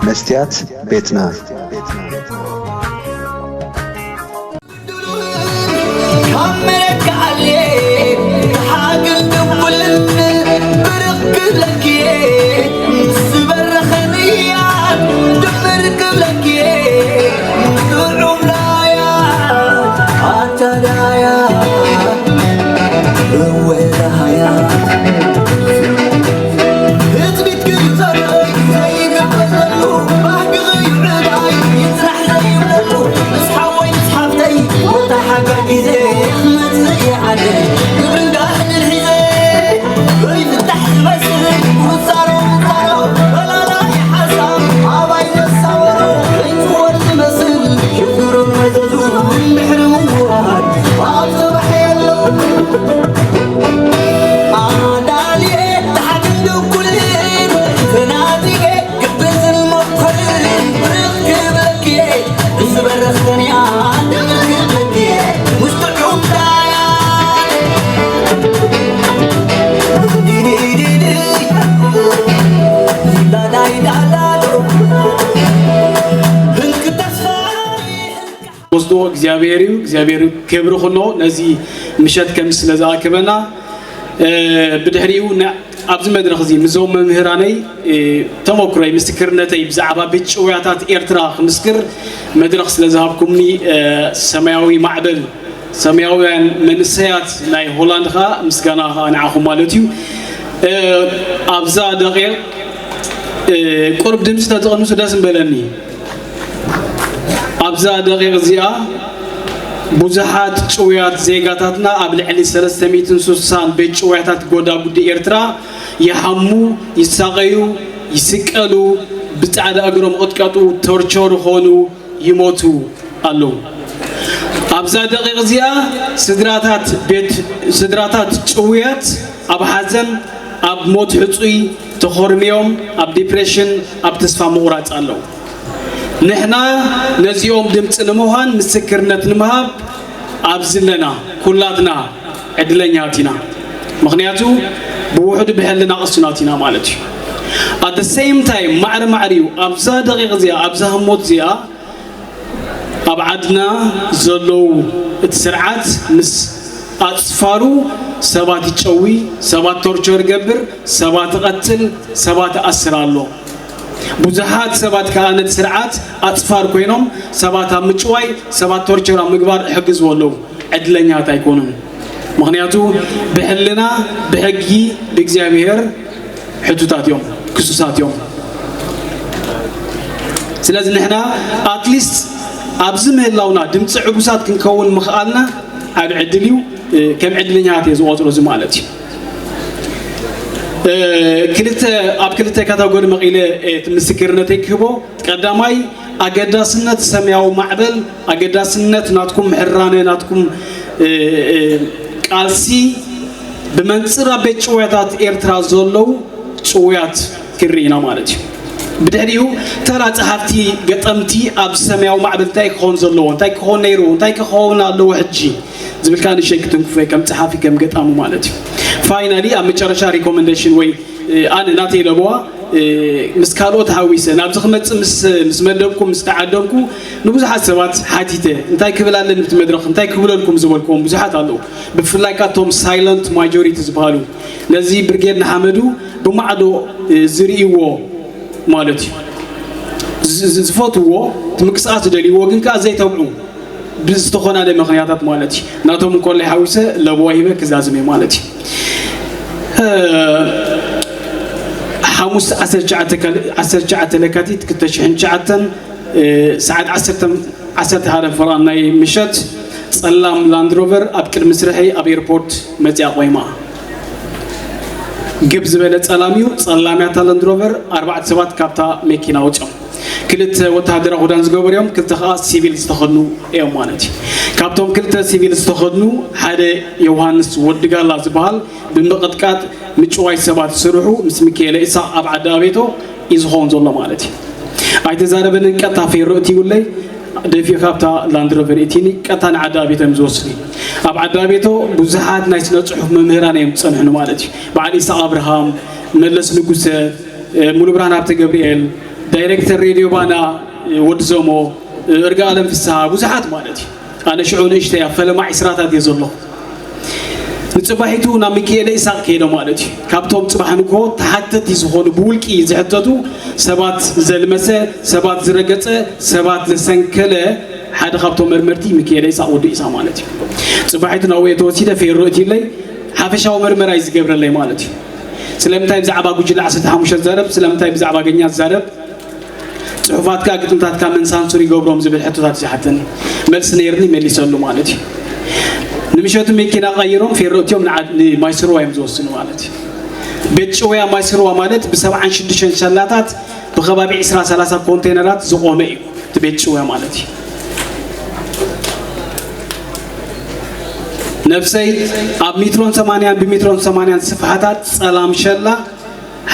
መስትያት ቤትና። ወስዶ እግዚኣብሔር እዩ። እግዚኣብሔር ክብሪ ኩኖ ነዚ ምሸት ከም ስለ ዝኣከበና። ብድሕሪኡ ኣብዚ መድረኽ እዚ ምስዞም መምህራነይ ተመክሮይ ምስክርነተይ ብዛዕባ ቤት ጭውያታት ኤርትራ ክምስክር መድረኽ ስለ ዝሃብኩምኒ ሰማያዊ ማዕበል ሰማያውያን መንሰያት ናይ ሆላንድ ከዓ ምስጋና ከዓ ንዓኹም ማለት እዩ። ኣብዛ ደቂቕ ቁርብ ድምፂ ተትቕንሱ ደስ ምበለኒ። ኣብዛ ደቂቕ እዚኣ ብዙሓት ጭውያት ዜጋታትና ኣብ ልዕሊ ሰለስተ ሚእትን ስሳን ቤት ጭውያታት ጎዳጉዲ ኤርትራ ይሓሙ፣ ይሳቐዩ፣ ይስቀሉ፣ ብጻዕዳ እግሮም ይቕጥቀጡ፣ ቶርቸር ይኾኑ፣ ይሞቱ ኣለዉ። ኣብዛ ደቂቕ እዚኣ ስድራታት ቤት ስድራታት ጭውያት ኣብ ሓዘን ኣብ ሞት ሕጹይ ተኾርምዮም ኣብ ዲፕሬሽን ኣብ ተስፋ ምቑራጽ ኣለዉ። ንሕና ነዚኦም ድምፂ ንምዃን ምስክርነት ንምሃብ ኣብዚ ኣለና። ኩላትና ዕድለኛት ኢና። ምኽንያቱ ብውሕዱ ብሕልና ቅሱናት ኢና ማለት እዩ። At the same time ማዕረ ማዕሪኡ ኣብዛ ደቂቕ እዚኣ ኣብዛ ህሞት እዚኣ ኣብ ዓድና ዘለዉ እቲ ስርዓት ምስ ኣፅፋሩ ሰባት ይጨዊ፣ ሰባት ቶርቸር ይገብር፣ ሰባት ይቐትል፣ ሰባት ይኣስር ኣሎ። ብዙሓት ሰባት ከዓ ነቲ ስርዓት ኣፅፋር ኮይኖም ሰባት ኣብ ምጭዋይ ሰባት ቶርቸር ኣብ ምግባር ይሕግዝዎ ኣለዉ። ዕድለኛት ኣይኮኑን። ምኽንያቱ ብሕልና ብሕጊ ብእግዚኣብሔር ሕቱታት እዮም፣ ክሱሳት እዮም። ስለዚ ንሕና ኣትሊስት ኣብዚ ምህላውና ድምፂ ዕጉሳት ክንከውን ምኽኣልና ዓብ ዕድል እዩ። ከም ዕድለኛት እየ ዝቆፅሮ እዚ ማለት እዩ። ክልተ ኣብ ክልተ ካታጎሪ መቒለ እቲ ምስክርነተይ ክህቦ። ቀዳማይ ኣገዳስነት ሰማያዊ ማዕበል ኣገዳስነት ናትኩም ሕራነ ናትኩም ቃልሲ ብመንፅር ኣብ ቤት ጭውያታት ኤርትራ ዘለዉ ጭውያት ክርኢ ኢና ማለት እዩ። ብድሕሪኡ ተራ ፀሓፍቲ ገጠምቲ ኣብ ሰማያዊ ማዕበል እንታይ ክኸውን ዘለዎ እንታይ ክኸውን ነይሩ እንታይ ክኸውን ኣለዎ ሕጂ ዝብልካ ንሸይ ክትንክፎ ከም ፀሓፊ ከም ገጣሙ ማለት እዩ። ፋይናሊ ኣብ መጨረሻ ሪኮመንዴሽን ወይ ኣነ ናተይ ለበዋ ምስ ካልኦት ሓዊሰ ናብዚ ክመፅእ ምስ መደብኩ ምስ ተዓደምኩ ንብዙሓት ሰባት ሓቲተ እንታይ ክብል ኣለኒ ብቲ መድረኽ እንታይ ክብለልኩም ዝበልክዎም ብዙሓት ኣለዉ። ብፍላይ ካቶም ሳይለንት ማጆሪቲ ዝበሃሉ ነዚ ብርጌድ ንሓመዱ ብማዕዶ ዝርእይዎ ማለት እዩ። ዝፈትዎ ምንቅስቃስ ዝደልይዎ ግን ከዓ ዘይተብዑ ብዝተኾናለ ምኽንያታት ማለት እዩ። ናቶም እንኮላይ ሓዊሰ ለበዋ ሂበ ክዛዝም እየ ማለት እዩ። ሓሙስ ዓሰርተ ትሽዓተ ለካቲት ክልተ ሽሕን ትሽዓተን ሰዓት ዓሰርተ ሓደ ፈረቓ ናይ ምሸት ጸላም ላንድሮቨር ኣብ ቅድሚ ስርሐይ ኣብ ኤርፖርት መጺኣ ቆይማ። ግብ ዝበለ ጸላም እዩ። ጸላም ያታ ላንድሮቨር ኣርባዕተ ሰባት ካብታ መኪና ወጺኦም። ክልተ ወተሃደራዊ ክዳን ዝገበሩ እዮም፣ ክልተ ከዓ ሲቪል ዝተኸድኑ እዮም ማለት እዩ። ካብቶም ክልተ ሲቪል ዝተኸድኑ ሓደ ዮሃንስ ወዲ ጋላ ዝበሃል ብምቕጥቃጥ ምጭዋይ ሰባት ስርሑ ምስ ሚካኤለ ኢሳቕ ኣብ ዓዲ ኣቤቶ እዩ ዝኸውን ዘሎ ማለት እዩ። ኣይተዛረበንን ቀጥታ ፌሮ እትይውለይ ደፊኡ ካብታ ላንድሮቨር እቲኒ ቀጥታ ንዓዲ ኣቤቶ እዮም ዝወስዱ። ኣብ ዓዲ ኣቤቶ ብዙሓት ናይ ስነ ፅሑፍ መምህራን እዮም ዝፀንሑኒ ማለት እዩ። በዓል ኢሳቕ ኣብርሃም፣ መለስ ንጉሰ፣ ሙሉብርሃን ሃብተ ገብርኤል፣ ዳይሬክተር ሬድዮ ባና፣ ወዲ ዘሞ፣ እርጋ ኣለም ፍስሃ፣ ብዙሓት ማለት እዩ። ኣነ ሽዑ ንእሽተይ ኣብ ፈለማ ዒስራታት እየ ዘለኹ። ንጽባሒቱ ናብ ሚካኤለ ኢሳቅ ከይደ ማለት እዩ። ካብቶም ጽባሕ ንግሆ ተሓተቲ ዝኾኑ፣ ብውልቂ ዝሕተቱ ሰባት፣ ዘልመሰ ሰባት፣ ዝረገጸ ሰባት፣ ዘሰንከለ ሓደ ካብቶም መርመርቲ ሚካኤለ ኢሳቅ ወዲ ኢሳ ማለት እዩ። ጽባሒቱ ናብ ወየ ተወሲደ፣ ፌሮ እትይለይ፣ ሓፈሻዊ መርመራ እዩ ዝገብረለይ ማለት እዩ። ስለምንታይ ብዛዕባ ጉጅለ ዓሰርተ ሓሙሽተ ትዛረብ? ስለምንታይ ብዛዕባ ገኛ ትዛረብ? ጽሑፋትካ፣ ግጥምታትካ መን ሳንሱር ይገብሮም ዝብል ሕቶታት ዝሓተኒ፣ መልሲ ነይርኒ፣ መሊሰሉ ማለት እዩ። ንምሸቱ መኪና ቀይሮም ፌሮ እትዮም ንዓድ-፣ ንማይስርዋ እዮም ዝወስኑ ማለት እዩ። ቤት ጭውያ ማይስርዋ ማለት ብሰብዓን ሽዱሽተን ሸላታት ብከባቢ ዕስራ ሰላሳ ኮንቴነራት ዝቆመ እዩ እቲ ቤት ጭውያ ማለት እዩ። ነብሰይ፣ ኣብ ሜትሮን ሰማንያን ብሜትሮን ሰማንያን ስፍሓታት ጸላም ሸላ፣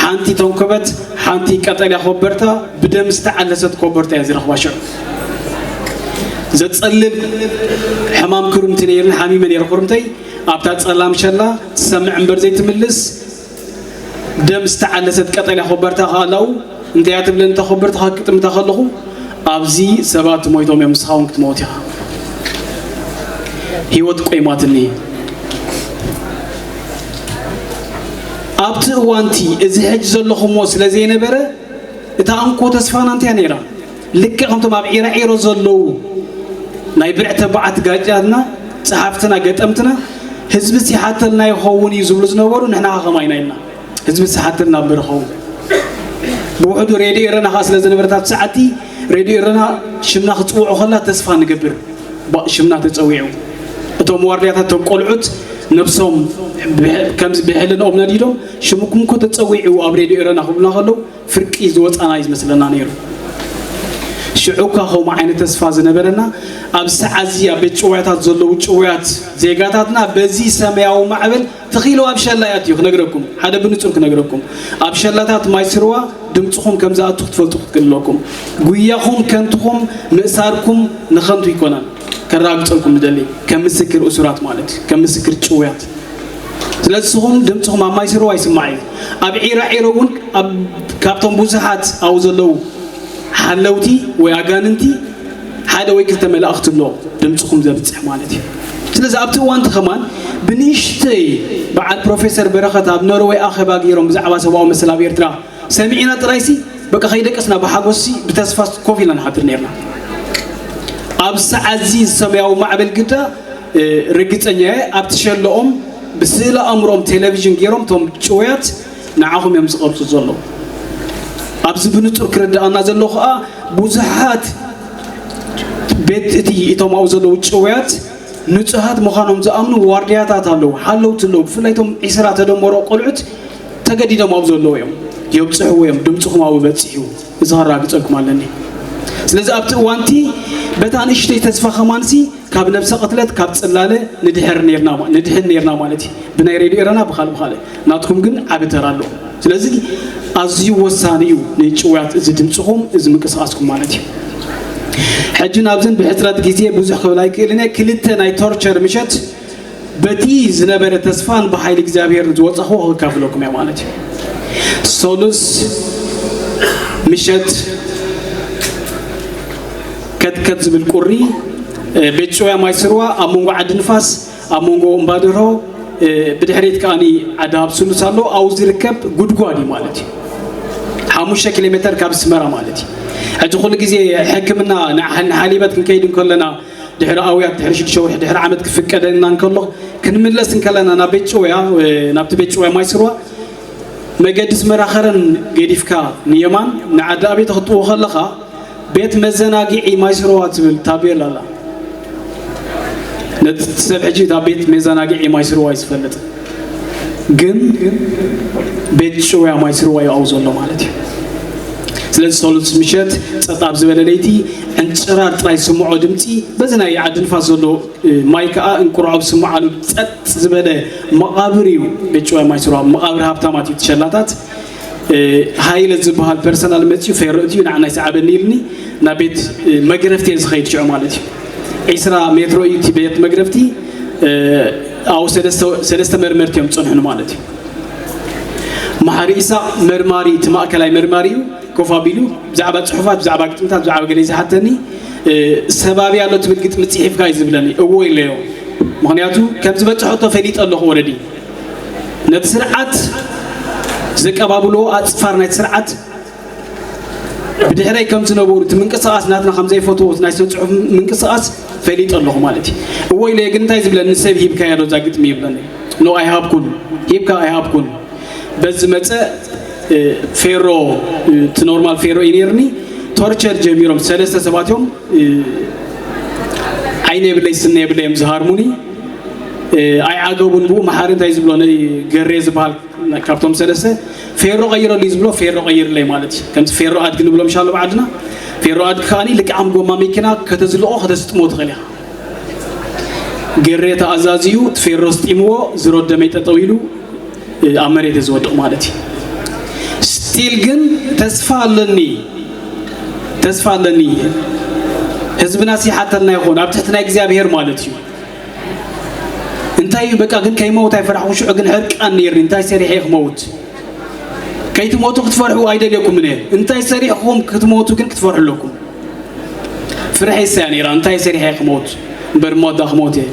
ሓንቲ ተንኮበት፣ ሓንቲ ቀጠልያ ኮበርታ፣ ብደም ዝተዓለሰት ኮበርታ እያ ዝረኽባ ሽዑ። ዘጸልል ሕማም ክርምቲ ነይርኒ፣ ሓሚመ ነይረ ክርምተይ። ኣብታ ጸላም ሸላ ትሰምዕ እምበር ዘይትምልስ፣ ደም ዝተዓለሰት ቀጠልያ ኮበርታ ከኣ ኣላው። እንታይ እያ ትብለኒ እታ ኮበርታ ክጥምታ ከለኹ? ኣብዚ ሰባት ሞይቶም እዮም፣ ንስኻ እውን ክትመውት ኢኻ። ህይወት ቆይማትኒ። ኣብቲ እዋንቲ እዚ ሕጂ ዘለኹሞ ስለ ዘይነበረ፣ እታ እንኮ ተስፋና እንታይ ነይራ? ልክዕ ከምቶም ኣብ ዒራዒሮ ዘለዉ ናይ ብርዕ ተባዓት ጋጫትና፣ ጸሓፍትና፣ ገጠምትና፣ ህዝቢ ሲሓተልና ይኸውን እዩ ዝብሉ ዝነበሩ፣ ንሕና ከ ከማይ ኢና ኢልና። ህዝቢ ሲሓተልና እምበር ይኸውን። ብውሕዱ ሬድዮ ኤረና ከኣ ስለ ዝነበረት፣ ኣብቲ ሰዓቲ ሬድዮ ኤረና ሽምና ክጽውዑ ከላ ተስፋ ንገብር። ባ-፣ ሽምና ተጸዊዑ። እቶም ዋርድያታት፣ እቶም ቆልዑት ነብሶም ብሕ-፣ ከምዚ ብሕልንኦም ነዲዶም፣ "ሽምኩም እኮ ተጸዊዑ ኣብ ሬድዮ ኤረና" ክብሉና ከለዉ፣ ፍርቂ ዝወጻና እዩ ዝመስለና ነይሩ። ሽዑ እኳ ከምኡ ዓይነት ተስፋ ዝነበረና፣ ኣብ ሰዓዚ ኣብ ቤት ጭውያታት ዘለዉ ጭውያት ዜጋታትና በዚ ሰማያዊ ማዕበል ተኺሉ ኣብ ሸላ ይኣትዩ። ክነግረኩም፣ ሓደ ብንጹር ክነግረኩም፣ ኣብ ሸላታት ማይ ስርዋ ድምጽኹም ከም ዝኣቱ ክትፈልጡ ክትክእለኩም። ጉያኹም ከንቱኹም፣ ምእሳርኩም ንኸንቱ ኣይኮነን። ከረጋግጸልኩም ንደሊ፣ ከም ምስክር እሱራት ማለት እዩ፣ ከም ምስክር ጭውያት። ስለዚ ንስኹም ድምጽኹም ኣብ ማይ ስርዋ ይስማዕ እዩ። ኣብ ዒራ ዒሮ እውን ኣብ፣ ካብቶም ብዙሓት ኣብኡ ዘለዉ ሓለውቲ ወይ ኣጋንንቲ ሓደ ወይ ክልተ መላእኽቲ ኣሎ ድምጽኹም ዘብጽሕ ማለት እዩ። ስለዚ ኣብቲ እዋንቲ ከማን ብንእሽተይ በዓል ፕሮፌሰር በረኸት ኣብ ኖርወይ ኣኼባ ገይሮም ብዛዕባ ሰብኣዊ መሰል ኣብ ኤርትራ ሰሚዕና ጥራይሲ በቃ ከይደቀስና ብሓጎስሲ ብተስፋ ኮፍ ኢልና ንሓድር ነይርና። ኣብ ሰዓዚ ሰማያዊ ማዕበል ግዳ፣ እ፣ ርግጸኛ እየ፣ ኣብቲ ሸለኦም ብስእለ ኣእምሮኦም ቴሌቪዥን ገይሮም እቶም ጭውያት ንዓኹም እዮም ዝቐርጹ ዘለዉ። ኣብዚ ብንጹር ክርድኣና ዘሎ ከኣ ብዙሓት ቤት እቲ እቶም ኣብኡ ዘለዉ ጭውያት ንጹሃት ምዃኖም ዝኣምኑ ዋርድያታት ኣለዉ፣ ሓለውቲ ኣለዉ። ብፍላይ እቶም ዒስራ ተደመሮ ቆልዑት ተገዲዶም ኣብኡ ዘለዉ እዮም። የብጽሕዎ እዮም፣ ድምጽኹም ኣብኡ በጺሑ። እዚ ከረጋግጸልኩም ኣለኒ። ስለዚ ኣብቲ እዋንቲ በታ ንእሽተይ ተስፋ ከማንሲ ካብ ነብሰ ቅትለት፣ ካብ ጽላለ ንድሕር ኔርና ማ-፣ ንድሕን ኔርና ማለት እዩ። ብናይ ሬድዮ ኤረና ብኻልእ ብኻልእ። ናትኩም ግን ዓቢ ተራ ኣለዎ። ስለዚ ኣዝዩ ወሳኒ እዩ ንጭውያት እዚ ድምጽኹም፣ እዚ ምንቅስቓስኩም ማለት እዩ። ሕጂ ናብዝን ብሕጽረት ግዜ ብዙሕ ክብል ኣይክእልን እየ። ክልተ ናይ ቶርቸር ምሸት በቲ ዝነበረ ተስፋን ብሓይሊ እግዚኣብሔር ዝወጻኹዎ ክካፍለኩም እየ ማለት እዩ። ሰሉስ ምሸት ከትከት ዝብል ቁሪ፣ እ፣ ቤት ጭውያ ማይ ስርዋ ኣብ መንጎ ዓዲ ንፋስ፣ ኣብ መንጎ እምባ ደርሆ፣ እ፣ ብድሕሪት ከኣኒ ዓዲ ሃብ ስሉስ ኣሎ። ኣብኡ ዝርከብ ጉድጓድ እዩ ማለት እዩ። ሓሙሽተ ኪሎ ሜተር ካብ ኣስመራ ማለት እዩ። ሕጂ ኩሉ ግዜ ሕክምና ንሓ-፣ ንሓሊበት ክንከይድ እንከለና፣ ድሕሪ ኣውያት፣ ድሕሪ ሽዱሽተ ወርሒ፣ ድሕሪ ዓመት ክፍቀደልና እንከሎ፣ ክንምለስ እንከለና ናብ ቤት ጭውያ፣ እ፣ ናብቲ ቤት ጭውያ ማይ ስርዋ፣ መገዲ ኣስመራ ከረን ገዲፍካ ንየማን ንዓዲ ኣቤተ ክትጥዎ ከለኻ፣ ቤት መዘናግዒ ማይ ስርዋ ትብል ታቤላ ኣላ። ነቲ ሰብ ሕጂ እታ ቤት መዘናግዒ ማይ ስርዋ እዩ ዝፈልጥ። ግን ቤት ጭውያ ማይ ስርዋ እዩ ኣብኡ ዘሎ ማለት እዩ። ስለዚ ሰሉስ ምሸት ጸጥ ኣብ ዝበለ ለይቲ ዕንጭራር ጥራይ ዝስምዖ ድምጺ፣ በዚ ናይ ዓዲ ንፋስ ዘሎ፣ እ፣ ማይ ከኣ እንቁርዖብ ዝስምዓሉ ጸጥ ዝበለ መቓብር እዩ ቤት ጭውያ ማይ ስርዋ። መቓብር ሃብታማት እዩ፣ እቲ ሸላታት። እ፣ ሃይለ ዝበሃል ፐርሰናል መጺኡ ፌሮ እትዩ ንዓና ይሰዓበኒ ኢልኒ፣ ናብ ቤት፣ እ፣ መግረፍቲ እየ ዝኸይድ ሽዑ ማለት እዩ። ዒስራ ሜትሮ እዩ እቲ ቤት መግረፍቲ። እ፣ ኣብኡ ሰለስተ፣ ሰለስተ መርመርቲ እዮም ዝጸንሑኒ ማለት እዩ። መሓሪ ኢሳቕ መርማሪ፣ እቲ ማእከላይ መርማሪ እዩ። ኮፍ ኣቢሉ ብዛዕባ ጽሑፋት፣ ብዛዕባ ግጥምታት፣ ብዛዕባ ገለ ዝሓተኒ፣ እ፣ ሰባቢ ኣሎ ትብል ግጥሚ ጽሒፍካ እዩ ዝብለኒ። እዎ ኢለዮ። ምኽንያቱ ከም ዝበጽሖቶ ፈሊጠ ኣለኹ። ወረዲ ነቲ ስርዓት ዘቀባብሎ ኣጽፋር ናይቲ ስርዓት ብድሕረይ ከም ዝነበሩ፣ እቲ ምንቅስቓስ ናትና ከም ዘይፈትዎ፣ እቲ ናይ ስነ ጽሑፍ ምንቅስቓስ ፈሊጠ ኣለኹ ማለት እዩ። እዎ ኢለዮ። ግን እንታይ ዝብለኒ፣ ሰብ ሂብካዮ ዶ እዛ ግጥሚ ይብለኒ። ኖ ኣይሃብኩን። ሂብካ ኣይሃብኩን። በዚ መጸ፣ እ፣ ፌሮ፣ እ፣ እቲ ኖርማል ፌሮ እዩ ነይርኒ። ቶርቸር ጀሚሮም ሰለስተ ሰባት እዮም፣ እ፣ ዓይነ የብለይ ስነ የብለይ እዮም ዝሃርሙኒ። እ፣ ኣይዓገቡን። ብኡ መሓሪ እንታይ ዝብሎ፣ ነይ ገሬ ዝበሃል ካብቶም ሰለስተ ፌሮ ቀይረሉ እዩ ዝብሎ፣ ፌሮ ቀይርለይ ማለት እዩ። ከምዚ ፌሮ ኣድጊ ንብሎም ሻሎ ብዓድና፣ ፌሮ ኣድጊ ከዓኒ ልክዓም ጎማ መኪና ከተዝልቆ ከተስጥሞ ትኽእል ኢኻ። ገሬ ተኣዛዝዩ፣ እቲ ፌሮ ስጢምዎ፣ ዝሮ ደመይ ጠጠው ኢሉ፣ እ፣ ኣብ መሬት እዩ ዝወድቕ ማለት እዩ። ስቲል ግን ተስፋ ኣለኒ፣ ተስፋ ኣለኒ። ህዝብና ሲሓተልና ይኾን ኣብ ትሕቲ ናይ እግዚኣብሔር ማለት እዩ። እንታይ እዩ በቃ፣ ግን ከይመውት ኣይፈራሕኩ። ሽዑ ግን ሕርቃን ነይርኒ። እንታይ ሰሪሐ እየ ክመውት? ከይትሞቱ ክትፈርሑ ኣይደልየኩምን እየ። እንታይ ሰሪሕኩም ክትሞቱ ግን ክትፈርሑ ኣለኩም። ፍርሐይሳ እያ ነይራ፣ እንታይ ሰሪሐ እየ ክመውት? እምበር እሞ ኣዳ ክመውት እየ።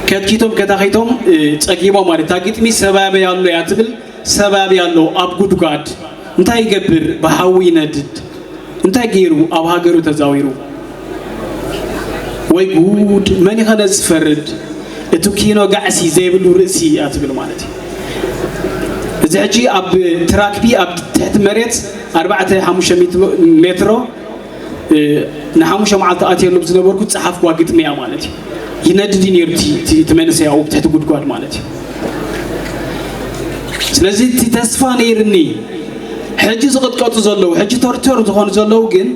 ከትኪቶም ከታኺቶም፣ እ፣ ጸጊቦም ማለት እታ ግጥሚ ሰባቢ ኣሎ እያ ትብል። ሰባቢ ኣሎ ኣብ ጉድጓድ። እንታይ ይገብር? ብሓዊ ይነድድ። እንታይ ገይሩ? ኣብ ሃገሩ ተዛዊሩ። ወይ ጉድ! መን ይኸነ ዝፈርድ? እቱ ኪኖ ጋዕሲ ዘይብሉ ርእሲ እያ ትብል ማለት እዩ። እዚ ሕጂ ኣብ ትራክቢ ኣብ ትሕቲ መሬት ኣርባዕተ ሓሙሽተ ሜትሮ፣ እ፣ ንሓሙሽተ መዓልቲ ኣትየሉ ዝነበርኩ ዝጸሓፍኩዋ ግጥሚ እያ ማለት እዩ። ይነድድ እዩ ነይሩ እቲ፣ እቲ፣ እቲ መንእሰይ ኣብኡ ብትሕቲ ጉድጓድ ማለት እዩ። ስለዚ እቲ ተስፋ ነይርኒ። ሕጂ ዝቕጥቀጡ ዘለዉ፣ ሕጂ ቶርቸር ዝኾኑ ዘለዉ ግን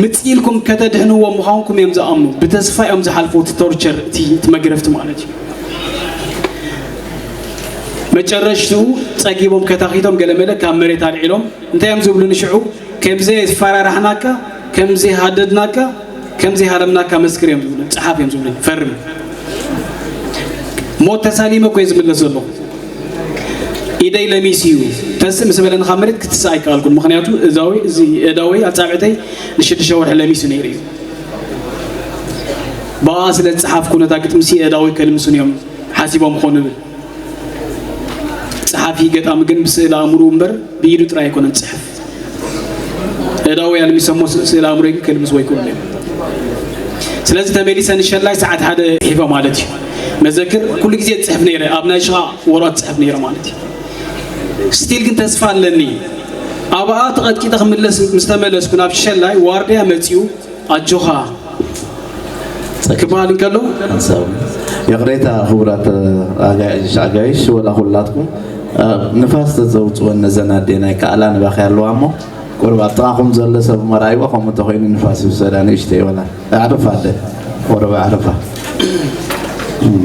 ምጽእ ኢልኩም ከተድሕንዎም ምዃንኩም እዮም ዝኣምኑ። ብተስፋ እዮም ዝሓልፉ እቲ ቶርቸር፣ እቲ፣ እቲ መግረፍቲ ማለት እዩ። መጨረሽትኡ ጸጊቦም ከታኺቶም ገለመለ ካብ መሬት ኣልዒሎም እንታይ እዮም ዝብሉኒ ሽዑ? ከምዘይ ኣስፈራራሕናካ፣ ከምዘይ ሃደድናካ፣ ከምዘይ ሃረምናካ መስክር እዮም ዝብሉኒ፣ ጸሓፍ እዮም ዝብሉኒ፣ ፈርም። ሞት ተሳሊመ እኮ እየ ዝምለስ ዘለኹ። ኢደይ ለሚሱ እዩ። ተስእ ምስ በለኒ ካብ መሬት ክትስእ ኣይከኣልኩን። ምኽንያቱ እዛወይ፣ እዚ ኣእዳወይ፣ ኣጻብዕተይ ንሽዱሽተ ወርሒ ለሚሱ ነይሩ እዩ። ብኣኣ ስለ ዝጸሓፍኩ ነታ ግጥምሲ ኣእዳወይ ከልምሱን እዮም ሓሲቦም ክኾኑ እብል። ጸሓፊ ገጣሚ ግን ብስእለ ኣእምሮኡ እምበር ብኢዱ ጥራይ ኣይኮነን ዝጽሕፍ። ኣእዳወይ ኣልሚሰሞ ስ-፣ ስእለ ኣእምሮይ ግን ከልምስዎ ኣይክእሉን እዮም። ስለዚ ተመሊሰ ንሸላይ ሰዓት ሓደ ጽሒፈ ማለት እዩ። መዘክር ኩሉ ግዜ ዝጽሕፍ ነይረ፣ ኣብ ናይ ሽቓቕ ወረቐት ዝጽሕፍ ነይረ ማለት እዩ። ስቲል ግን ተስፋ ኣለኒ። ኣብኣ ተቐጥቂጠ ክምለስ ምስ ተመለስኩ ናብ ሸላይ ዋርድያ መጺኡ ኣጆኻ ክበሃል እንከሎ ሓንሳብ ይቕሬታ ክቡራት ኣጋይሽ፣ ኣጋይሽ ወላ ኩላትኩም፣ እ፣ ንፋስ ተዘውፅወን ነዘን ኣዴና ይከኣላ ንባኺ ኣለዋ እሞ ቁሩብ ኣብ ጥቓኹም ዘሎ ሰብ እሞ ረኣይዎ፣ ከምኡ እንተኾይኑ ንፋስ ይውሰዳ ንእሽተይ ወላ ኣዕርፋ ኣደ ቁሩብ ኣዕርፋ። እም።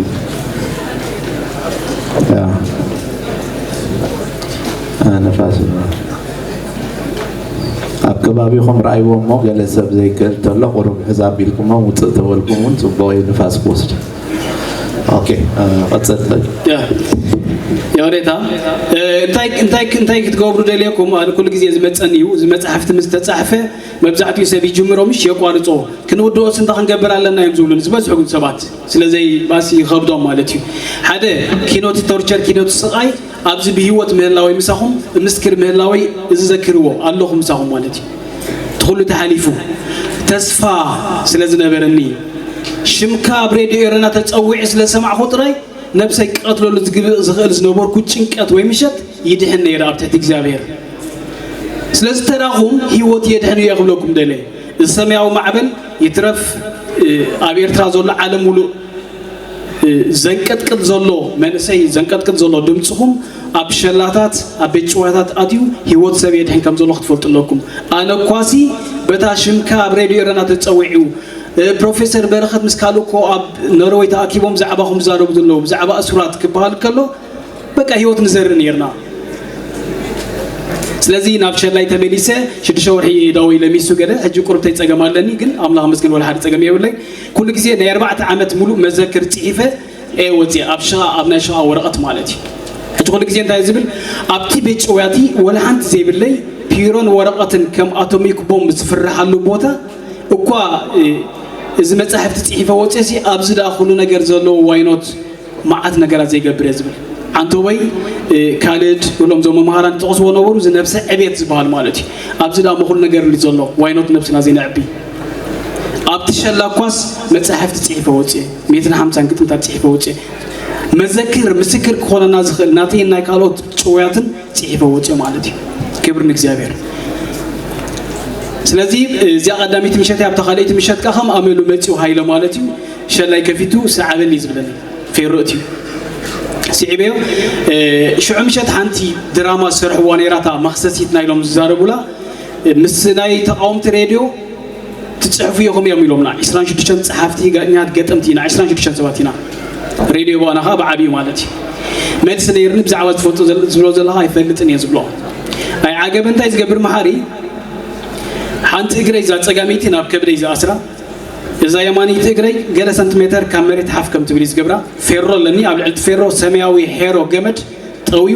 ያ። እ፣ ንፋስ ይውሰዳ። ኣብ ከባቢኹም ረኣይዎ እሞ ገለ ሰብ ዘይክእል ተሎ ቁሩብ ሕዝ ኣቢልኩሞ ውፅእ ተበልኩም እውን ፅቡቕ እዩ ንፋስ ክወስድ። ኦኬ፣ እ፣ ቀፅል። ያ፣ ይቕሬታ። እ፣ እንታይ፣ እንታይ፣ እንታይ ክትገብሩ ደልየኩም? ኣነ ኩሉ ግዜ ዝመፀኒ እዩ። እዚ መፅሓፍቲ ምስ ተፃሕፈ መብዛሕትኡ ሰብ ይጅምሮ ምሽ የቋርፆ። ክንውድኦስ እንታይ ክንገብር ኣለና እዮም ዝብሉኒ ዝበዝሑ ግን ሰባት። ስለዘይ ባሲ ይኸብዶም ማለት እዩ። ሓደ ኪኖቲ ቶርቸር፣ ኪኖቲ ስቓይ ኣብዚ ብህይወት ምህላወይ ምሳኹም፣ ምስክር ምህላወይ እዚ ዘክርዎ ኣለኹ ምሳኹም ማለት እዩ። እቲ ኩሉ ተሓሊፉ ተስፋ ስለ ዝነበረኒ ሽምካ ኣብ ሬድዮ ኤረና ተጸዊዑ ስለ ሰማዕኹ ጥራይ ነብሰይ ክቐትለሉ ዝግብእ ዝኽእል ዝነበርኩ ጭንቀት ወይ ምሸት ይድሕን ነይረ ኣብ ትሕቲ እግዚኣብሔር። ስለዚ ተራኹም ህይወት የድሕን እየ ክብለኩም ደለ። እዚ ሰማያዊ ማዕበል ይትረፍ፣ እ፣ ኣብ ኤርትራ ዘሎ ዓለም ሙሉእ፣ እ፣ ዘንቀጥቅጥ ዘሎ መንእሰይ፣ ዘንቀጥቅጥ ዘሎ ድምፅኹም ኣብ ሸላታት፣ ኣብ ቤት ጭዋታት ኣትዩ ህይወት ሰብ የድሕን ከም ዘሎ ክትፈልጡ ኣለኩም። ኣነ እኳሲ በታ ሽምካ ኣብ ሬድዮ ኤረና ተፀዊዑ፣ እ፣ ፕሮፌሰር በረኸት ምስ ካልእ እኮ ኣብ ኖርወይ ተኣኪቦም ብዛዕባኹም ዝዛረቡ ዘለዉ፣ ብዛዕባ እሱራት ክበሃል ከሎ፣ በቃ ህይወት ንዘርእ ነይርና። ስለዚ ናብ ሸላይ ተመሊሰ ሽዱሽተ ወርሒ ዳወይ ለሚሱ ገለ፣ ሕጂ ቁርብተይ ጸገም ኣለኒ፣ ግን ኣምላኽ መስገን ወላ ሓደ ጸገም የብለይ። ኩሉ ግዜ ናይ ኣርባዕተ ዓመት ሙሉእ መዘክር ጽሒፈ እየ ወጽየ፣ ኣብ ሽቓ፣ ኣብ ናይ ሽቓ ወረቐት ማለት እዩ። ኩሉ ግዜ እንታይ ዝብል ኣብቲ ቤት ጭውያቲ ወላ ሓንቲ ዘይብለይ ፒሮን ወረቐትን ከም ኣቶሚክ ቦምብ ዝፍርሓሉ ቦታ እኳ እዚ መጻሕፍቲ ጽሒፈ ወፅሲ ኣብዚ ደኣ ኩሉ ነገር ዘለዎ ዋይኖት መዓት ነገራት ዘይገብር እየ ዝብል። ዓንተቦይ ካልድ እሎም ዞም መምሃራን ዝጠቕስዎ ነበሩ እዚ ነብሰ ዕቤት ዝበሃል ማለት እዩ። ኣብዚ ደኣ ኩሉ ነገር ዘሎ ዋይኖት ነብስና ዘይነዕቢ ኣብቲ ሸላ ኳስ መጻሕፍቲ ጽሒፈ ወፅየ ሜትን ሓምሳን ግጥምታት ጽሒፈ ወፅየ መዘክር ምስክር ክኾነና ዝኽእል ናተይን ናይ ካልኦት ጭውያትን ጽሒፈ ወፅዮ ማለት እዩ። ክብር ንእግዚኣብሔር። ስለዚ እዚኣ ቀዳመይቲ ምሸት ኣብታ ካልኣይቲ ምሸት ከዓ ከም ኣመሉ መፅኡ ሃይለ ማለት እዩ። ሸላይ ከፊቱ ሰዓበኒ እዩ ዝብለኒ። ፌሮ እትዩ ስዒበዮ። ሽዑ ምሸት ሓንቲ ድራማ ዝሰርሕዋ ነይራታ መክሰሲት ናይሎም ዝዛረቡላ ምስ ናይ ተቃወምቲ ሬድዮ ትፅሕፉ ኢኹም እዮም ኢሎምና። ዕስራን ሽዱሽተን ፀሓፍቲ ጋኛት ገጠምቲ ኢና፣ ዕስራን ሽዱሽተን ሰባት ኢና። ሬድዮ ባና ከዓ ብዓብዩ ማለት እዩ። መልሲ ነይርኒ ብዛዕባ ዝፈልጡ ዝብሎ ዘለካ ኣይፈልጥን እየ ዝብሎ። ኣይ ዓገብ እንታይ ዝገብር መሓሪ ሓንቲ እግረይ እዛ ፀጋመይቲ ናብ ከብደይ ዝኣስራ እዛ የማነይቲ እግረይ ገለ ሰንቲሜተር ካብ መሬት ሓፍ ከም ትብል እዩ ዝገብራ። ፌሮ ኣለኒ ኣብ ልዕሊ ፌሮ ሰማያዊ ሄሮ ገመድ ጠውዩ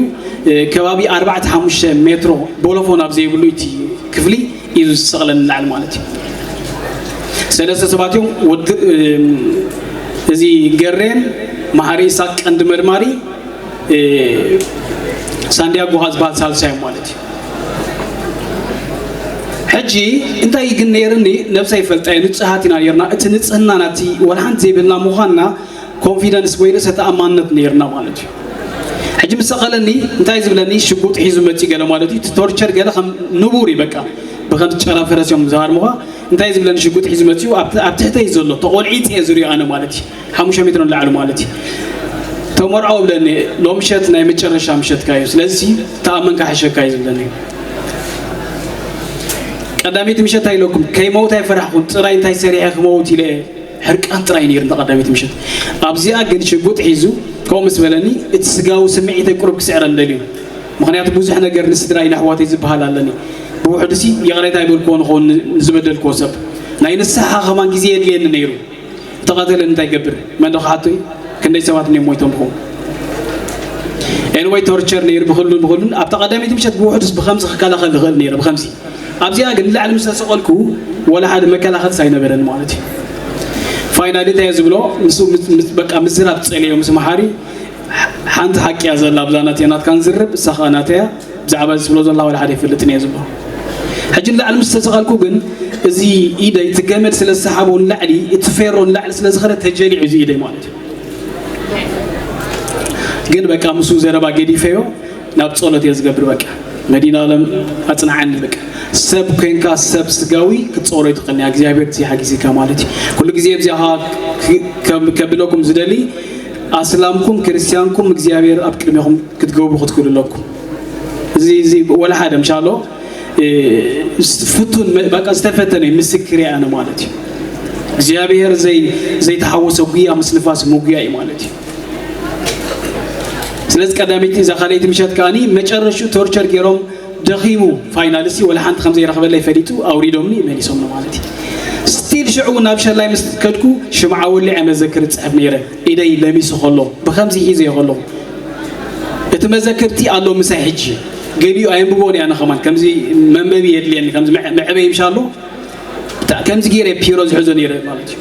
ከባቢ ኣርባዕተ ሓሙሽተ ሜትሮ ቦሎፎን ኣብ ዘይብሉ እቲ ክፍሊ እዩ ዝሰቕለኒ ላዕሊ ማለት እዩ። ሰለስተ ሰባት እዮም ወዲ እዚ ገሬን መሓሪ ኢሳቅ ቀንዲ መርማሪ ሳንዲያጎ ዝበሃል ሳልሳዮም ማለት እዩ። ሕጂ እንታይ ግን ነይርኒ ነብሳ ይፈልጣ እየ ንፅሃት ኢና ነርና እቲ ንፅህና ናቲ ወላ ሓንቲ ዘይብልና ምዃንና ኮንፊደንስ ወይ ርእሰ ተኣማንነት ነይርና ማለት እዩ። ሕጂ ምስ ሰቐለኒ እንታይ ዝብለኒ ሽጉጥ ሒዙ መፂ ገለ ማለት እዩ። እቲ ቶርቸር ገለ ከም ንቡር እዩ በቃ ብከምቲ ጨራ ፈረስ እዮም ዝሃርሙኻ። እንታይ ዝብለኒ ሽጉጥ ሒዙ መፂኡ ኣብ ትሕተይ ዘሎ ተቆልዒፅ እየ ዝሪኦ ኣነ ማለት እዩ። ሓሙሽተ ሜትሮ ንላዕሊ ማለት እዩ። ተመርዖ ብለኒ ሎምሸት ናይ መጨረሻ ምሸትካ እዩ ስለዚ ተኣመንካ ሕሸካ እዩ ዝብለኒ። ቀዳመይቲ ምሸት ኣይለኩም ከይመውት ኣይፈራሕኩን ጥራይ እንታይ ሰሪሐ ክመውት ኢለ ሕርቃን ጥራይ ነይሩ እንተ ቀዳመይቲ ምሸት ኣብዚኣ ግን ሽጉጥ ሒዙ ከምኡ ምስ በለኒ እቲ ስጋዊ ስምዒተይ ቁሩብ ክስዕረን ደልዩ ምኽንያቱ ብዙሕ ነገር ንስድራይ ንኣሕዋተይ ዝበሃል ኣለኒ ብውሕዱሲ ይቕሬታ ኣይበልክዎ ንኸውን ንዝበደልክዎ ሰብ ናይ ንስሓ ከማን ግዜ የድልየኒ ነይሩ ተቐተለ እንታይ ይገብር መን ዶ ክሓቶ እዩ ክንደይ ሰባት እኒኦም ሞይቶም ብኸው ኤንወይ ቶርቸር ነይሩ ብክሉን ብክሉን ኣብታ ቀዳመይቲ ምሸት ብውሕዱስ ብከምዚ ክከላኸል ዝኽእል ነይረ ብከምዚ ኣብዚኣ ግን ንላዕሊ ምስ ተሰቐልኩ ወላ ሓደ መከላኸልስ ኣይነበረን ማለት እዩ። ፋይናሊ እንታይ እየ ዝብሎ ንሱ በቃ ምዝራብ ፀልዮ ምስ መሓሪ ሓንቲ ሓቂ እያ ዘላ ኣብዛ ናትያ ናትካ ንዝርብ እሳ ከዓ ናተያ ብዛዕባ ዝብሎ ዘላ ወላ ሓደ ይፈልጥን እየ ዝብሎ። ሕጂ ንላዕሊ ምስ ተሰቐልኩ ግን እዚ ኢደይ እቲ ገመድ ስለ ዝሰሓቦ ንላዕሊ እቲ ፌሮ ንላዕሊ ስለ ዝኸደ ተጀሊዑ እዚ ኢደይ ማለት እዩ። ግን በቃ ምስኡ ዘረባ ገዲፈዮ ናብ ጸሎት እየ ዝገብር በቃ መዲናለም ኣጽንዓኒ በቃ ሰብ ኮንካ ሰብ ስጋዊ ክትጸሮ ይትኽእል እያ እግዚኣብሔር እዚ ሓጊዝካ ማለት እዩ ኩሉ ግዜ ኣብዚኣ ከብለኩም ዝደሊ ኣስላምኩም ክርስቲያንኩም እግዚኣብሔር ኣብ ቅድሜኹም ክትገብሩ ክትክእሉ ኣለኩም እዚ እዚ ወላ ሓደ ምሻሎ ፍቱን በቃ ዝተፈተነ ምስክር እየ ኣነ ማለት እዩ እግዚኣብሔር ዘይተሓወሰ ጉያ ምስ ንፋስ ምጉያ እዩ ማለት እዩ ስለዚ ቀዳመይቲ እዛ ካልኣይቲ ምሸት ከዓኒ መጨረሽኡ ቶርቸር ገይሮም ደኺሙ ፋይናልሲ ወላ ሓንቲ ከም ዘይረኽበለይ ፈሊጡ ኣውሪዶምኒ መሊሶምኒ ማለት እዩ ስቲል ሽዑ ናብ ሸላይ ምስ ከድኩ ሽምዓ ወሊዐ መዘክር እፅሕፍ ነይረ ኢደይ ለሚሱ ከሎ ብከምዚ ሒዘዮ ከለኹ እቲ መዘክርቲ ኣሎ ምሳይ ሕጂ ገሊኡ ኣየንብቦን እያ ከማን ከምዚ መንበቢ የድልየኒ ከምዚ መዕበይ ምሻ ኣሎ ከምዚ ገይረ ፒሮ ዝሕዞ ነይረ ማለት እዩ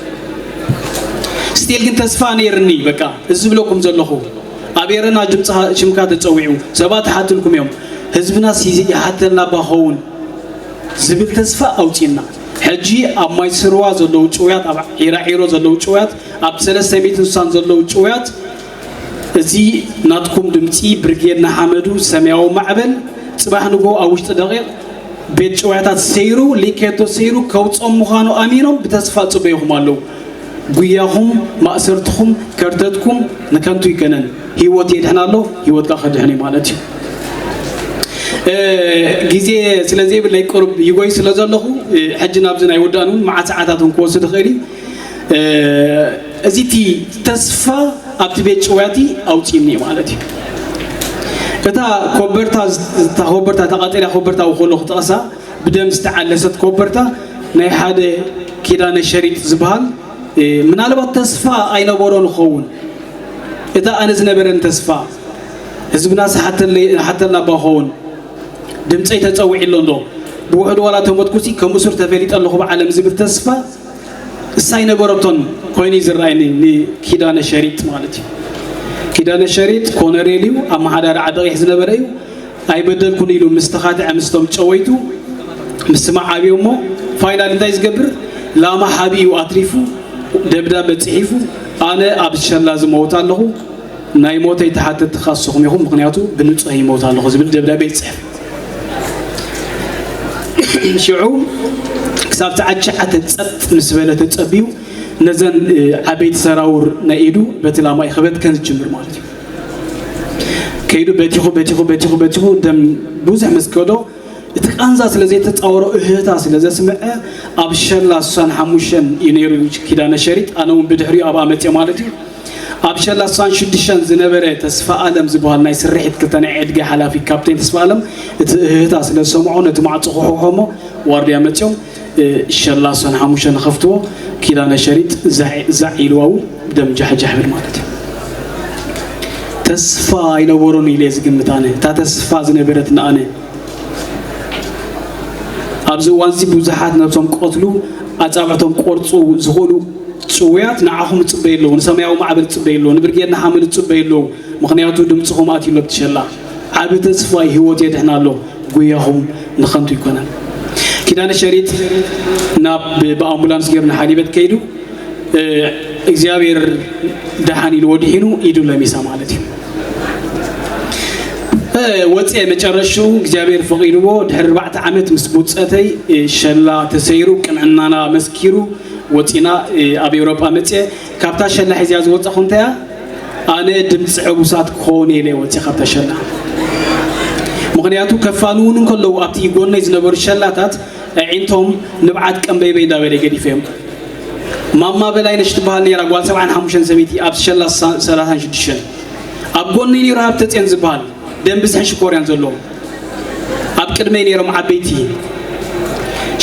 ስቲል ግን ተስፋ ነይርኒ በቃ እዚ ዝብለኩም ዘለኹ ኣብ ኤረና ድምፅኻ ሽምካ ተፀዊዑ ሰባት ይሓትልኩም እዮም ህዝብናስ ይሓተልና ባ ኸውን ዝብል ተስፋ ኣውፂና ሕጂ ኣብ ማይ ስርዋ ዘለዉ ጭውያት ኣብ ዒራዒሮ ዘለዉ ጭውያት ኣብ ሰለስተ ሚእትን ስሳን ዘለዉ ጭውያት እዚ ናትኩም ድምፂ ብርጌድ ንሓመዱ ሰማያዊ ማዕበል ፅባሕ ንጎ ኣብ ውሽጢ ደቂቕ ቤት ጭውያታት ሰይሩ ሊኬቶ ሰይሩ ከውፅኦም ምዃኑ ኣሚኖም ብተስፋ ፅበይኹም ኣለዉ ጉያኹም ማእሰርትኹም ከርተትኩም ንከንቱ ይከነን ህይወት የድሕን ኣሎ ህይወትካ ከድሕን እዩ ማለት እዩ ግዜ ስለዘይብለይ ቁሩብ ይጎይ ስለ ዘለኹ ሕጂ ናብዚ ናይ ውዳን እውን መዓት ሰዓታት እውን ክወስድ ይኽእል እዩ እዚ እቲ ተስፋ ኣብቲ ቤት ጭውያቲ ኣውፂኒ ማለት እዩ እታ ኮበርታ እታ ኮበርታ እታ ቀጠልያ ኮበርታ ከለኹ ጠቕሳ ብደም ዝተዓለሰት ኮበርታ ናይ ሓደ ኪዳነ ሸሪጥ ዝበሃል ምናልባት ተስፋ ኣይነበሮን ይኸውን እታ ኣነ ዝነበረን ተስፋ ህዝብናስ ሓተለይ ሓተልና እባ ክኸውን ድምፀይ ተፀዊዒ ኣሎ እንዶ ብውሕዱ ዋላ ተሞትኩሲ ከም እሱር ተፈሊጠ ኣለኹ ብዓለም ዝብል ተስፋ እሳ ኣይነበረቶን ኮይኑ እዩ ዝረኣየኒ። ንኪዳነ ሸሪጥ ማለት እዩ። ኪዳነ ሸሪጥ ኮነሬል እዩ፣ ኣመሓዳሪ ዓደቂሕ ዝነበረ እዩ። ኣይበደልኩን ኢሉ ምስ ተኻትዐ ምስቶም ጨወይቱ ምስማዕ ኣብዮ እሞ ፋይናል እንታይ ዝገብር ላማ ሓቢ እዩ ኣትሪፉ ደብዳበ ፅሒፉ ኣነ ኣብ ሸላ ዝመውት ኣለኹ ናይ ሞተይ ተሓተትቲ ካስኹም ኢኹም፣ ምኽንያቱ ብንጹህ ይሞት ኣለኹ ዝብል ደብዳቤ ይጽሕፍ። ሽዑ ክሳብ ሰዓት ትሽዓተ ጸጥ ምስ በለ ተጸብዩ ነዘን ዓበይቲ ሰራውር ናይ ኢዱ በቲ ላማ ይኽበትከን ዝጅምር ማለት እዩ። ከይዱ በቲኹ በቲኹ በቲኹ በቲኹ ደም ብዙሕ ምስ ከዶ እቲ ቃንዛ ስለ ዘይተጻወሮ እህህታ ስለ ዘስምዐ ኣብ ሸላ ስሳን ሓሙሽተን እዩ ነይሩ ኪዳነ ሸሪጥ፣ ኣነ እውን ብድሕሪኡ ኣብኣ መጽየ ማለት እዩ። ኣብ ሸላ ስሳን ሽዱሽተን ዝነበረ ተስፋ ኣለም ዝበሃል ናይ ስርሒት ክልተ ናይ ዕድጊ ሓላፊ ካፕቴን ተስፋ ኣለም እቲ እህህታ ስለ ዝሰምዖ ነቲ ማዕጾ ክሕውሖሞ ዋርድያ መጽዮም ሸላ ስሳን ሓሙሽተን ንኸፍትዎ ኪዳነ ሸሪጥ ዛዕ ኢልዋው ደም ጃሕጃሕ ብል ማለት እዩ። ተስፋ ኣይነበሮን ኢለ ዝግምት ኣነ እታ ተስፋ ዝነበረት ንኣነ ኣብዚ እዋን እዚ ብዙሓት ነብሶም ክቐትሉ ኣጻብዕቶም ክቆርጹ ዝኽእሉ ጭውያት ንዓኹም ይጽበዩ ኣለዉ፣ ንሰማያዊ ማዕበል ይጽበዩ ኣለዉ፣ ንብርጌድ ንሓመዱ ይጽበዩ ኣለዉ። ምኽንያቱ ድምጽኹም ኣትዩ ኣሎ ኣብቲ ሸላ። ዓቢ ተስፋ እዩ፣ ህይወት የድሕን ኣሎ። ጉያኹም ንኸንቱ ኣይኮነን። ኪዳነ ሸሪጥ ናብ ብኣምቡላንስ ገይሩ ንሓሊበት ከይዱ እግዚኣብሔር ደሓን ኢልዎ ድሒኑ ኢዱ ለሚሳ ማለት እዩ። ወፅኤ መጨረሽኡ እግዚኣብሔር ፈቒድዎ ድሕሪ ኣርባዕተ ዓመት ምስ ብውፀተይ ሸላ ተሰይሩ ቅንዕናና መስኪሩ ወፂና ኣብ ኤውሮጳ መፅኤ ካብታ ሸላ ሒዝያ ዝወፀኹ እንተያ ኣነ ድምፂ ዕቡሳት ክኸውን ኢለ ወፅኤ ካብታ ሸላ። ምኽንያቱ ከፋንውን እንከለዉ ኣብቲ ጎነይ ዝነበሩ ሸላታት ኣዒንቶም ንብዓት ቀንበይበይ እንዳበለ ገዲፈዮም። ማማ በላይነሽ ትበሃል ነይራ ጓል ሰብዓን ሓሙሽተን ሰበይቲ ኣብ ሸላ ሰላሳን ሽዱሽተን። ኣብ ጎነይ ነይሩ ሃብተፅዮን ዝበሃል ደም ብዝሕን ሽኮርያን ዘለዎ። ኣብ ቅድመይ ነይሮም ዓበይቲ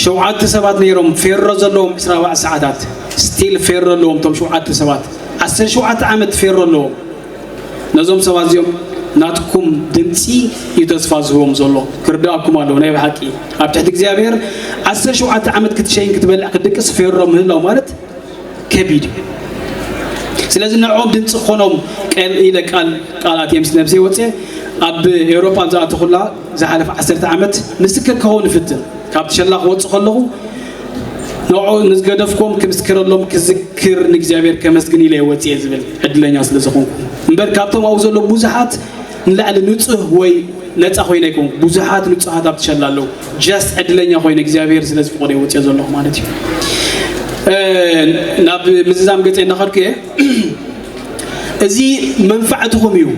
ሸውዓተ ሰባት ነይሮም ፌሮ ዘለዎም ዕስራ ኣርባዕተ ሰዓታት ስቲል ፌሮ ኣለዎም እቶም ሸውዓተ ሰባት ዓሰርተ ሸውዓተ ዓመት ፌሮ ኣለዎም። ነዞም ሰባት እዚኦም ናትኩም ድምፂ እዩ ተስፋ ዝህቦም ዘሎ። ክርድኣኩም ኣለዎ ናይ ብሓቂ ኣብ ትሕቲ እግዚኣብሔር ዓሰርተ ሸውዓተ ዓመት ክትሸይን ክትበልዕ ክትድቅስ ፌሮ ምህላው ማለት ከቢድ እዩ። ስለዚ ንዕኦም ድምፂ ክኾኖም ቀል ኢለ ቃል ቃላት እየ ምስ ነብሰይ ወፅየ ኣብ ኤውሮፓ ዝኣተኹላ ዝሓለፈ ዓሰርተ ዓመት ምስክር ክኸውን እፍትን ካብቲ ሸላ ክወፅእ ከለኹ ንዕኡ ንዝገደፍኩም ክምስክረሎም ክዝክር ንእግዚኣብሔር ከመስግን ኢለ ወፅየ ዝብል ዕድለኛ ስለ ዝኾንኩ እምበር ካብቶም ኣብኡ ዘለዉ ብዙሓት ንላዕሊ ንፁህ ወይ ነፃ ኮይነ ኣይኮንኩ ብዙሓት ንፁሃት ኣብቲ ሸላ ኣለዉ just ዕድለኛ ኮይነ እግዚኣብሔር ስለ ዝፈቐዶ ወፅየ ዘለኹ ማለት እዩ ናብ ምዝዛም ገፀ እናኸድኩ እየ እዚ መንፋዕትኹም እዩ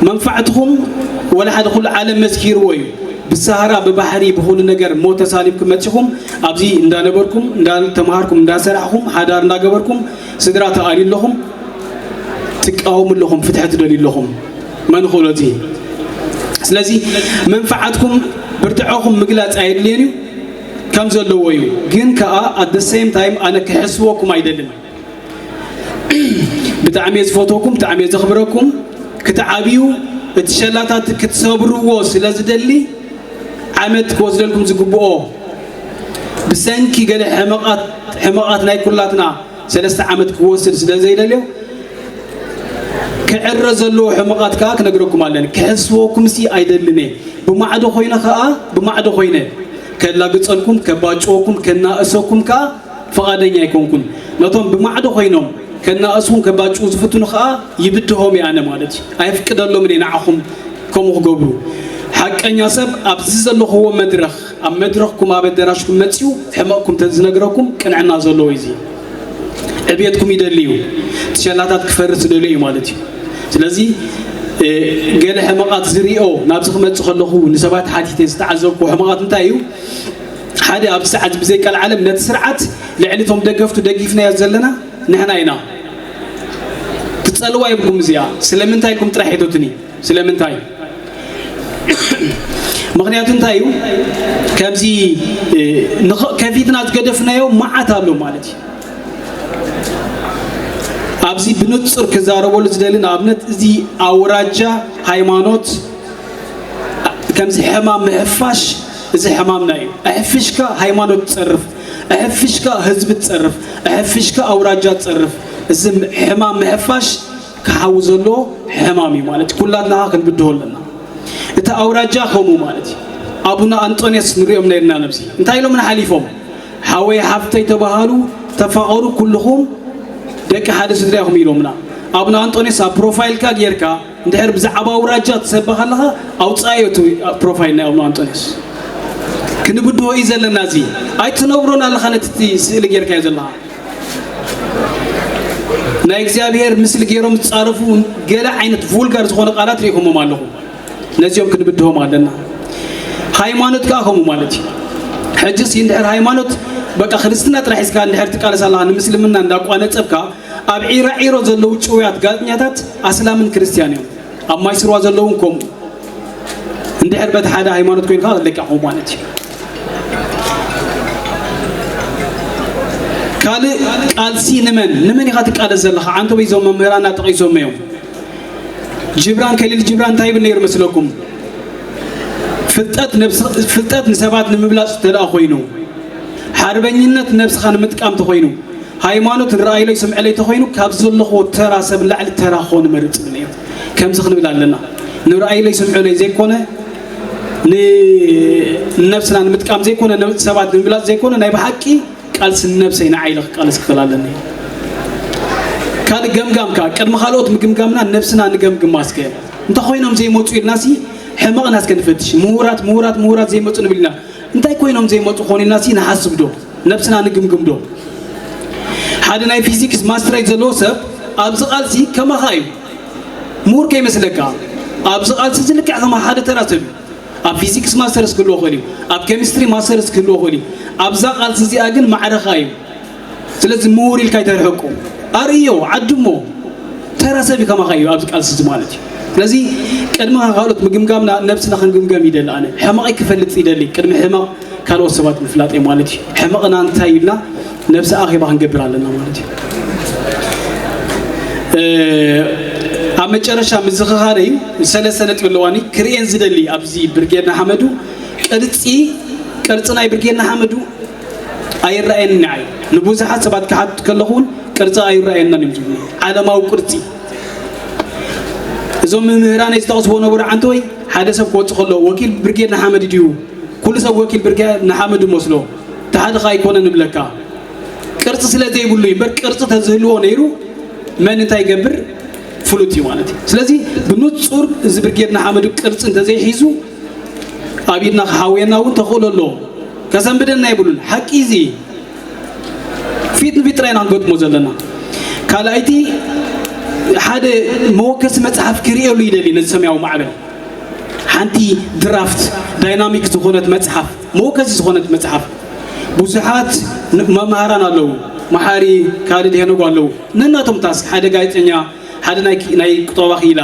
መንፋዕትኹም ወላ ሓደ ኩሉ ዓለም መስኪርዎ እዩ ብሳህራ ብባሕሪ ብኹሉ ነገር ሞት ተሳሊምኩም መፂኹም ኣብዚ እንዳነበርኩም እንዳተምሃርኩም እንዳሰራሕኹም ሓዳር እንዳገበርኩም ስድራ ተኣልዩ ኣለኹም ትቃወሙ ኣለኹም ፍትሒ ትደልዩ ኣለኹም መን ክእሎ እቲ ስለዚ መንፍዓትኩም ብርትዐኹም ምግላፅ ኣየድልየን እዩ ከም ዘለዎ እዩ ግን ከዓ at the same time ኣነ ክሕስወኩም ኣይደልን ብጣዕሚ እየ ዝፈትወኩም ብጣዕሚ እየ ዘኽብረኩም ክትዓብዩ እቲ ሸላታት ክትሰብርዎ ስለ ዝደሊ ዓመት ክወስደልኩም ዝግብኦ ብሰንኪ ገለ ሕመቓት ሕመቓት ናይ ኩላትና ሰለስተ ዓመት ክወስድ ስለ ዘይደልዮ ክዕረ ዘለዎ ሕመቓት ከዓ ክነግረኩም ኣለኒ ክሕስወኩም ሲ ኣይደልን እየ ብማዕዶ ኮይነ ከዓ ብማዕዶ ኮይነ ከላግፀልኩም ከባጭወኩም ከናእሰኩም ከዓ ፍቓደኛ ኣይኮንኩን ነቶም ብማዕዶ ኮይኖም ከናእስኹም ከባጭዉ ዝፍትኑ ከዓ ይብድሆም እየ ኣነ ማለት እዩ ኣየፍቅደሎምን እየ ንዓኹም ከምኡ ክገብሩ ሓቀኛ ሰብ ኣብዚ ዘለኽዎ መድረኽ ኣብ መድረኽኩም ኣብ ኣደራሽኩም መፅዩ ሕመቕኩም ተዝነግረኩም ቅንዕና ዘለዎ እዩ እዚ ዕብየትኩም ይደሊ እዩ እቲ ሸላታት ክፈርስ ዝደልዮ እዩ ማለት እዩ ስለዚ ገለ ሕመቓት ዝሪኦ ናብዚ ክመፅእ ከለኹ ንሰባት ሓቲተ ዝተዓዘብኩ ሕመቓት እንታይ እዩ ሓደ ኣብዚ ሰዓት ብዘይ ቀልዓለም ነቲ ስርዓት ልዕሊ እቶም ደገፍቱ ደጊፍናዮ ዘለና ንሕና ኢና ትፀልዋ ይብልኩም እዚኣ ስለምንታይ ኢልኩም ጥራሕ ሒቶትኒ ስለምንታይ ምኽንያቱ እንታይ እዩ ከምዚ ከፊትና ዝገደፍናዮ መዓት ኣሎ ማለት እዩ ኣብዚ ብንጹር ክዛረበሉ ዝደሊ ንኣብነት እዚ ኣውራጃ ሃይማኖት ከምዚ ሕማም ምሕፋሽ እዚ ሕማምና እዩ። ኣሕፊሽካ ሃይማኖት ትጸርፍ፣ ኣሕፊሽካ ህዝቢ ትጸርፍ፣ ኣሕፊሽካ ኣውራጃ ትጸርፍ። እዚ ሕማም ምሕፋሽ ክሓዊ ዘሎ ሕማም እዩ ማለት እዩ። ኩላትና ክንብድሆ ኣለና። እቲ ኣውራጃ ከምኡ ማለት እዩ። ኣቡነ ኣንጦንዮስ ንሪኦም ነርና ነብዚ እንታይ ኢሎምና ሓሊፎም? ሓወይ ሓፍተይ ተባሃሉ፣ ተፋቐሩ፣ ኩልኹም ደቂ ሓደ ስድራ ኢኹም ኢሎምና። ኣቡነ ኣንጦንዮስ ኣብ ፕሮፋይልካ ጌርካ እንድሕር ብዛዕባ ኣውራጃ ትሰብኽ ኣለኻ፣ ኣውጻዮ እቲ ፕሮፋይል ናይ ኣቡነ ኣንጦንዮስ። ክንብድሆ እዩ ዘለና። እዚ ኣይትነብሮን ኣለኻ፣ ነቲ እቲ ስእሊ ጌርካዮ ዘለኻ ናይ እግዚኣብሔር ምስሊ ገይሮም ዝጻረፉ ገለ ዓይነት ቮልጋር ዝኾነ ቃላት ርኢኹሞም ኣለኹ። ነዚኦም ክንብድሆም ኣለና። ሃይማኖት ከዓ ከምኡ ማለት እዩ። ሕጅስ እንድሕር ሃይማኖት በቃ ክርስትና ጥራሕ ሒዝካ እንድሕር ትቃለስ ኣለኻ፣ ንምስልምና እንዳቋነጸብካ ኣብ ዒራ ዒሮ ዘለዉ ጭውያት ጋዜጠኛታት ኣስላምን ክርስትያን እዮም። ኣብ ማይ ስርዋ ዘለዉ እውን ከምኡ። እንድሕር በቲ ሓደ ሃይማኖት ኮይንካ ለቂቑ ማለት እዩ። ካልእ ቃልሲ ንመን ንመን ኢኻ ትቃለስ ዘለኻ? ዓንተቦይ እዞም መምህራና ጠቒሶም እዮም። ጅብራን ከሊል ጅብራን እንታይ ይብል ነይሩ መስለኩም? ፍልጠት ነብስ- ፍልጠት ንሰባት ንምብላፅ ተደኣ ኮይኑ፣ ሓርበኝነት ነብስኻ ንምጥቃም ተኮይኑ፣ ሃይማኖት ንረኣይለይ ስምዐለይ ተኮይኑ፣ ካብ ዘለኹዎ ተራ ሰብ ንላዕሊ ተራ ክኾን እመርፅ ይብል ነይሩ። ከምዚ ክንብል ኣለና። ንረኣይለይ ስምዐለይ ዘይኮነ፣ ንነብስና ንምጥቃም ዘይኮነ፣ ነ- ሰባት ንምብላፅ ዘይኮነ፣ ናይ ብሓቂ ቃልሲ ንነብሰይ ንዓይ ኢለ ክቃለስ ክኽእል ኣለኒ። ካልእ ገምጋም ከኣ ቅድሚ ካልኦት ምግምጋምና ነብስና ንገምግማ እስከ። እንተ ኮይኖም ዘይመፁ ኢልናሲ ሕመቕና እስከ ንፈትሽ። ምሁራት ምሁራት ምሁራት ዘይመፁ ንብል ኢና። እንታይ ኮይኖም ዘይመፁ ኾን ኢልናሲ ንሓስብ ዶ? ነብስና ንግምግም ዶ? ሓደ ናይ ፊዚክስ ማስትሬት ዘለዎ ሰብ ኣብዚ ቃልሲ ከማኻ እዩ። ምሁር ከይመስለካ። ኣብዚ ቃልሲ እዚ ልክዕ ከማ ሓደ ተራ ሰብ እዩ። ኣብ ፊዚክስ ማስተርስ ክህልዎ ይኽእል እዩ። ኣብ ኬሚስትሪ ማስተርስ ክህልዎ ይኽእል እዩ። ኣብዛ ቃልሲ እዚኣ ግን ማዕረኻ እዩ። ስለዚ ምሁር ኢልካ ኣይተርሕቆ። ኣርእዮ፣ ዓድሞ፣ ተራ ሰብ እዩ ከማኻ እዩ ኣብዚ ቃልሲ እዚ ማለት እዩ። ስለዚ ቅድሚ ካልኦት ምግምጋምና ነብስና ክንግምገም ይደሊ። ኣነ ሕመቐይ ክፈልጥ ይደሊ። ቅድሚ ሕመቕ ካልኦት ሰባት ምፍላጥ እዩ ማለት እዩ። ሕመቕና እንታይ ኢልና ነብሲ ኣኼባ ክንገብር ኣለና ማለት እዩ። ኣብ መጨረሻ ምዝኽኻረይ ሰለስተ ነጥቢ ኣለዋኒ ክርእየን ዝደሊ ኣብዚ ብርጌድ ንሓመዱ ቅርፂ ቅርፂ ናይ ብርጌድ ንሓመዱ ኣይረኣየኒ ንዓይ። ንብዙሓት ሰባት ክሓት ከለኹ እውን ቅርፂ ኣይረኣየናን እዮም ዝብሉ። ዓለማዊ ቅርፂ እዞም መምህራን ዝጠቕስዎ ነበሩ። ዓንተ ወይ ሓደ ሰብ ክወፅእ ከሎ ወኪል ብርጌድ ንሓመድ ድዩ? ኩሉ ሰብ ወኪል ብርጌድ ንሓመድ መስሎ። እቲ ሓደ ከ ኣይኮነን ንብለካ። ቅርፂ ስለ ዘይብሉ እዩ እምበር ቅርፂ ተዝህልዎ ነይሩ መን እንታይ ይገብር ፍሉጥ እዩ ማለት እዩ። ስለዚ ብንፁር እዚ ብርጌድ ንሓመድ ቅርፂ እንተዘይሒዙ ኣብ ኢድና ክሓውየና እውን ተኽእሎ ኣለዎ። ከሰንብደና የብሉን። ሓቂ እዚ ፊት ንፊት ጥራይ ኢና ክንገጥሞ ዘለና። ካልኣይቲ ሓደ መወከሲ መፅሓፍ ክርእየሉ ይደሊ ነዚ ሰማያዊ ማዕበል። ሓንቲ ድራፍት ዳይናሚክ ዝኾነት መፅሓፍ፣ መወከሲ ዝኾነት መፅሓፍ። ብዙሓት ን- መምሃራን ኣለዉ፣ መሓሪ ካልድ ሄኖግ ኣለዉ። ነናቶም ታስክ ሓደ ጋዜጠኛ፣ ሓደ ናይ ኪ- ናይ ቁጠባ ክኢላ፣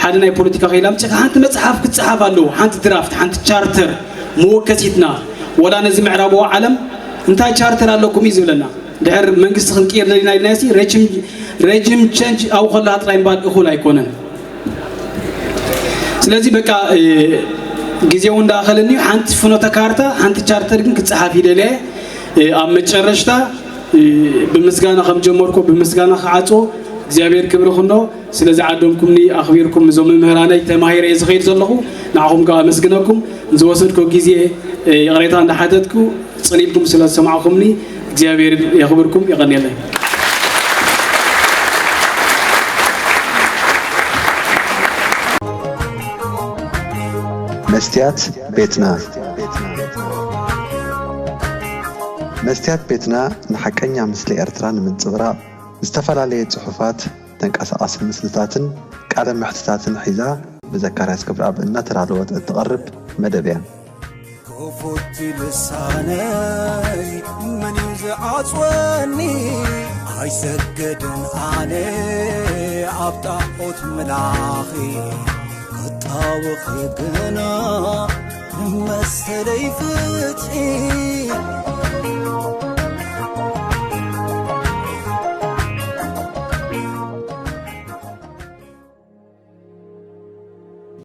ሓደ ናይ ፖለቲካ ክኢላ ምፅኻ ሓንቲ መፅሓፍ ክትፅሓፍ ኣለዎ። ሓንቲ ድራፍት፣ ሓንቲ ቻርተር መወከሲትና ወላ ነዚ ምዕራባዊ ዓለም እንታይ ቻርተር ኣለኩም እዩ ዝብለና። ድሕር መንግስቲ ክንቅይር ደሊና ኢልና ሲ ረጅም ሬጅም ቸንጅ ኣብኡ ከለኻ ጥራይ ምባል እኹል ኣይኮነን። ስለዚ በቃ እ፣ ግዜ እውን እንዳኣኸለኒ እዩ። ሓንቲ ፍኖተ ካርታ ሓንቲ ቻርተር ግን ክፀሓፍ ይደልየ። እ፣ ኣብ መጨረሽታ እ፣ ብምስጋና ከም ጀመርኩ ብምስጋና ክዓፅዎ እግዚኣብሔር ክብሪ ክንዶ። ስለዚ ዓደምኩምኒ ኣኽቢርኩም እዞም መምህራነይ ተማሂረ እየ ዝኸይድ ዘለኹ። ንዓኹም ከዓ ኣመስግነኩም። ዝወሰድኮ ግዜ እ፣ ይቕሬታ እንዳሓተትኩ ጽኒድኩም ስለ ዝሰማዕኹምኒ እግዚኣብሔር የኽብርኩም። የቐንየለይ። መስትያት ቤትና። መስትያት ቤትና ንሓቀኛ ምስሊ ኤርትራ ንምንጽብራቕ ዝተፈላለየ ጽሑፋት፣ ተንቀሳቓሲ ምስልታትን ቃለ መሕትታትን ሒዛ ብዘካርያስ ክብረኣብ እናተዳለወት እትቐርብ መደብ እያ። ክፉት ልሳነይ መን እዩ ዝዓጽወኒ? ኣይሰግድን ኣነ ኣብ ጣዖት ምላኺ፣ ክጣወኺ ግና መሰለይ ፍትሒ።